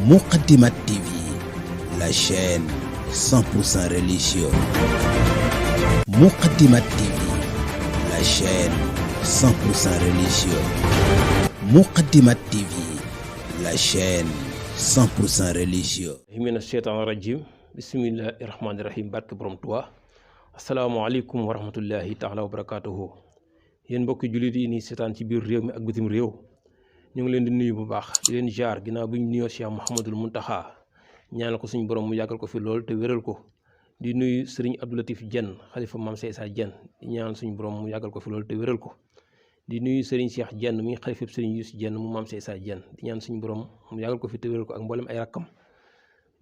Moukhaddamatoul TV, la chaîne 100% religieuse. Moukhaddamatoul TV, la chaîne 100% religieuse. Moukhaddamatoul TV, la chaîne 100% religieuse. mina sheytaan rajim bismillahi rahmaani rahim barke borom Tuubaa. asalaamaaleykum wa rahmatullahi taala wa barakaatuhu. yéen mbokki jullit yi nii seetaan ci biir réew mi ak bitim réew ñu ngi leen di nuyu bu baax di leen jaar ginnaaw bi ñu nuyoo Cheikh Mouhamadul Mountakha ñaanal ko suñu borom mu yàggal ko fi lool te wéral ko. di nuyu Serigne Abdou Latif Diène xalifa Mame Cheikh Issa Diène di ñaanal suñu borom mu yàggal ko fi lool te wéral ko. di nuyu Serigne Cheikh Diène mi xalifa Serigne Youssou Diène mu Mame Cheikh Issa Diène di ñaan suñu borom mu yàggal ko fi te wéral ko ak mboolem ay rakkam.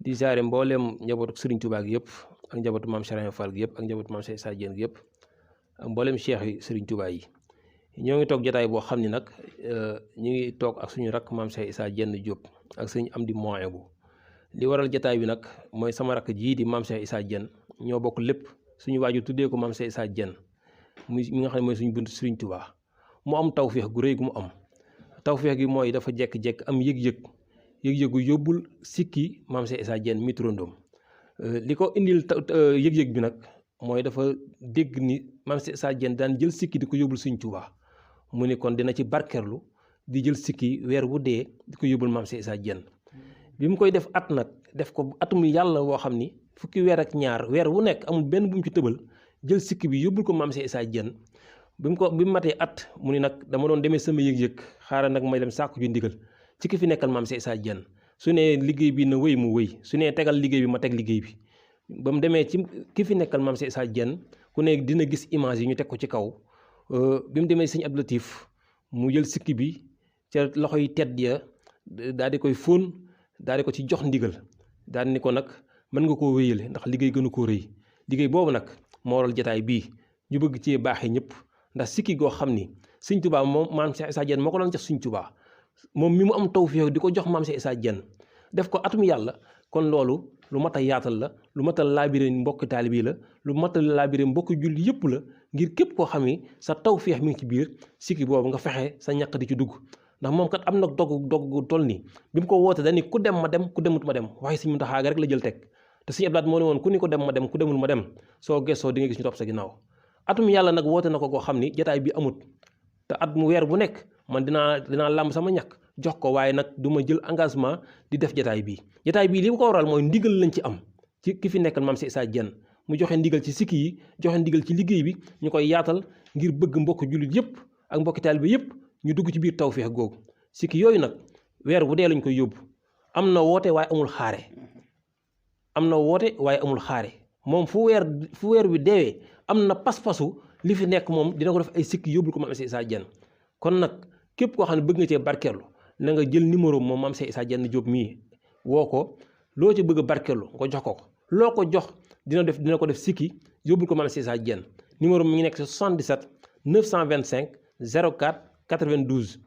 di jaare mbooleem njabootu Serigne Touba gi yëpp ak njabootu Mame Cheikh Fall gi yëpp ak njabootu Mame Cheikh Issa Diène gi yëpp ak mbooleem cheikh yi Serigne Touba yi. ñoo ngi toog jotaay boo xam ni nag ñu ngi toog ak suñu rakk Mame Cheikh Issa Diène Diop ak sëñ Amdi Mouhaïbou. li waral jotaay bi nag mooy sama rakk jii di Mame Cheikh Issa Diène ñoo bokk lépp suñu waajur tuddee ko Mame Cheikh Issa Diène mi nga xam ne mooy suñu buntu Serigne Touba. mu am tawféex gu rëy gu mu am tawféex gi mooy dafa jekk-jekk am yëg-yëgu yóbbul sikki Mame Cheikh Issa Diène mi turandoom. li ko indil yëg-yëg bi nag mooy dafa dégg ni Mame Cheikh Issa Diène daan jël sikki di ko yóbbul Serigne Touba. mu ni kon dina ci barkerlu di jël sikki weer wu dee di ko yóbbul Mame Cheikh Issa Diène. bi mu koy def at nag def ko atum yàlla woo xam ni fukki weer ak ñaar weer wu nekk amul benn bu mu ci tëbal jël sikki bi yóbbul ko Mame Cheikh Issa Diène. bi mu matee at mu ni nag dama doon demee sama yëg-yëg xaaral nag may dem sàkku ju ndigal ci ki fi nekkal Mame Cheikh Issa Diène. su ne liggéey bi na wéy mu wéy su ne tegal liggéey bi ma teg liggéey bi. ba mu demee ci ki fi nekkal Mame Cheikh Issa Diène ku ne dina gis image yi ñu teg ko ci kaw. bi mu demee sëñ Abdou Latif mu jël sikki bi ca loxo yi tedd ya daal di koy fóon daal di ko ci jox ndigal daal di ni ko nag mën nga koo wéyale ndax liggéey gënu koo rëy. liggéey boobu nag moo waral jataay bii ñu bëgg cee baaxee ñëpp ndax sikki goo xam ni Sëñ Tuubaa moom Mame Cheikh Issa Diène moo ko doon jox Sëñ Tuubaa moom mi mu am tawfeex di ko jox Mame Cheikh Issa Diène def ko atum yàlla kon loolu lu mat a yaatal la lu mat a laabire mbokki taalibe yi la lu mat a laabire mbokki julli yëpp la ngir képp koo xam ni sa tawfeex mi ngi ci biir sikki boobu nga fexe sa ñàkk di ci dugg. ndax moom kat am na dogg toll nii bi mu ko woote dañi ku dem ma dem ku demut ma dem waaye Sëñ Muntaxaa rek la jël teg te Sëñ Abdu Lahat moo ne woon ku ni ko dem ma dem ku demul ma dem soo gëstoo di nga gis ñu topp sa ginnaaw. atum yàlla nag woote na ko koo xam ni jataay bi amut te at mu weer bu nekk man dinaa làmb sama ñàkk jox ko waaye nag du ma jël engagement di def jataay bii li ko waral mooy ndigal lañ ci am ci ki fi nekkal Mame Cheikh Issa Diène mu joxe ndigal ci sikki yi joxe ndigal ci liggéey bi ñu koy yaatal ngir bëgg mbokk jullit yëpp ak mbokki taalibe yëpp ñu dugg ci biir tawfeex googu. sikki yooyu nag weer bu dee lañ koy yóbbu am na woote waaye amul xaare moom fu weer wi deewee am na pas-pasu li fi nekk moom dina ko def ay sikki yóbbul ko Mame Cheikh Issa Diène. kon nag képp koo xam ne bëgg nga cee barkeelu na nga jël numéro moom Mame Cheikh Issa Diène Diop mii woo ko loo ci bëgg a barkeelu nga jox ko loo ko jox dina ko def sikki yóbbul ko Mame Cheikh Issa Diène. numéro mi ngi nekk ci 77 925 04 92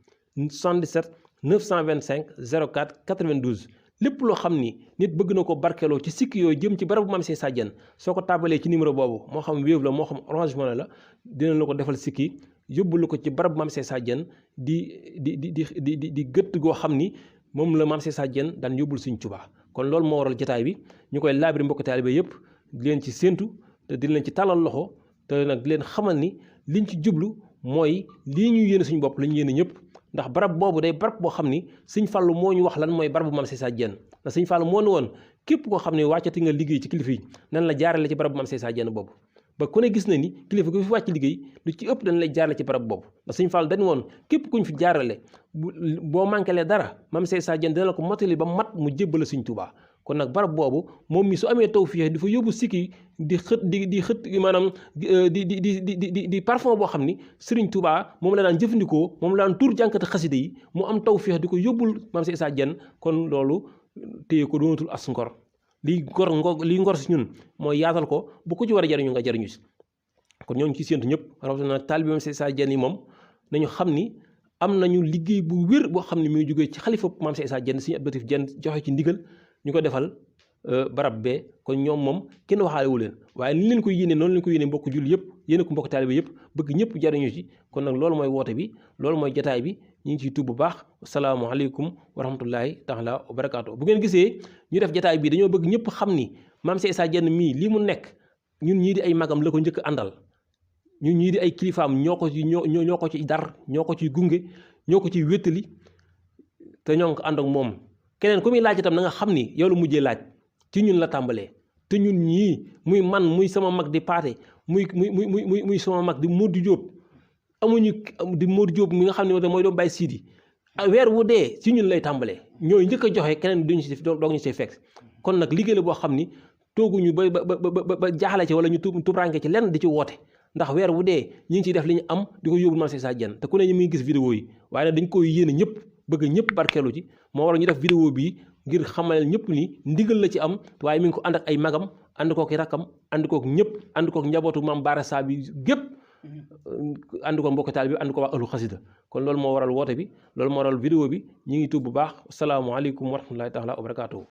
77 925 04 92. lépp loo xam ni nit bëgg na ko barkeeloo ci sikki yooyu jëm ci barabu Mame Cheikh Issa Diène soo ko tàbbalee ci numéro boobu moo xam Wave la moo xam Orange Money la dina la ko defal sikki yóbbu ko ci barabu Mame Cheikh Issa Diène di gëtt goo xam ni moom la Mame Cheikh Issa Diène daan yóbbul Sëñ Tuubaa. kon loolu moo waral jotaay bi ñu koy laabiri mbokk taalibe yëpp di leen ci séentu te di leen ci tàllal loxo te nag di leen xamal ni liñ ci jublu mooy lii ñu yéene suñu bopp lañu yéene ñëpp. ndax barab boobu day barab boo xam ni Sëñ Fallu moo ñu wax lan mooy barabu Mame Cheikh Issa Diène ndax Sëñ Fallu moo ne woon képp koo xam ne wàccati nga liggéey ci kilifa yi nan la jaarale ci barabu Mame Cheikh Issa Diène boobu. ba ku ne gis na ni kilifa gu fi wàcc liggéey lu ci ëpp dañ lay jaarale ci barab boobu ndax Sëñ Fallu dañu woon képp kuñ fi jaarale boo manquélee dara Mame Cheikh Issa Diène dina la ko mottali ba mat mu jébbal Sëñ Tuubaa. kon nag barab boobu moom mi su amee tawfeex di fa yóbbu sikki di xët maanaam di parfum boo xam ni Serigne Touba moom la daan jëfandikoo moom la daan tur jànkati xasida yi mu am tawfeex di ko yóbbul Mame Cheikh Issa Diène. kon loolu téye ko doonatul as ngor liy ngor si ñun mooy yaatal ko bu ko ci war a jariñu nga jariñu si. kon ñoo ngi ciy séentu ñëpp rawatina taalibe Mame Cheikh Issa Diène yi moom nañu xam ni am nañu liggéey bu wér boo xam ne mi ngi jógee ci xalifa Mame Cheikh Issa Diène Sëñ Abdou Latif Diène joxe ci ndigal ñu ko defal barab bee. kon ñoom moom kenn waxaale wu leen waaye ni leen ko yéene noonu leen ko yéene mbokk julli yëpp yéene ko mbokk taalibe yëpp bëgg ñëpp jariñu ci. kon nag loolu mooy woote bi loolu mooy jataay bi ñu ngi ciy tuub bu baax asalaamaaleykum wa rahmatullahi taala wa barakaatu. bu ngeen gisee ñu def jataay bii dañoo bëgg ñëpp xam ni Mame Cheikh Issa Diène mii lii mu nekk ñun ñii di ay magam la ko njëkk àndal ñun ñii di ay kilifaam ñoo ko ci dar ñoo ko ciy gunge ñoo ko ciy wéttali te ñoo ngi ko ànd ak moom keneen ku muy laaj itam na nga xam ni yow la mujjee laaj ci ñun la tàmbalee te ñun ñii muy man muy sama mag di paate muy sama mag di Modou Diop amuñu di Modou Diop mi nga xam ne mooy doom Baye Sidi weer wu dee ci ñun lay tàmbalee ñooy njëkk a joxe keneen duñu si doog ñu see fekk kon nag liggéey la boo xam ni tooguñu ba jaaxle ci wala ñu tubranke ci lenn di ci woote ndax weer wu dee ñu ngi ciy def li ñu am di ko yóbbu Mame Cheikh Issa Diène te ku ne ñu muy gis vidéo yi waaye nag dañ koy yéene ñëpp bëgg ñëpp barkeelu ci moo waral ñu def vidéo bii ngir xamal ñëpp ni ndigal la ci am waaye mi ngi ko ànd ak ay magam ànd kook i rakkam ànd kook ñëpp ànd kook njabootu Mame Bara Sa bi gépp ànd ko mbokk taal bi ànd ko waa ahlu xasida kon loolu moo waral woote bi loolu moo waral vidéo bi ñu ngi tuub bu baax asalaamaaleykum wa rahmatullahi taala wa barakaatuhu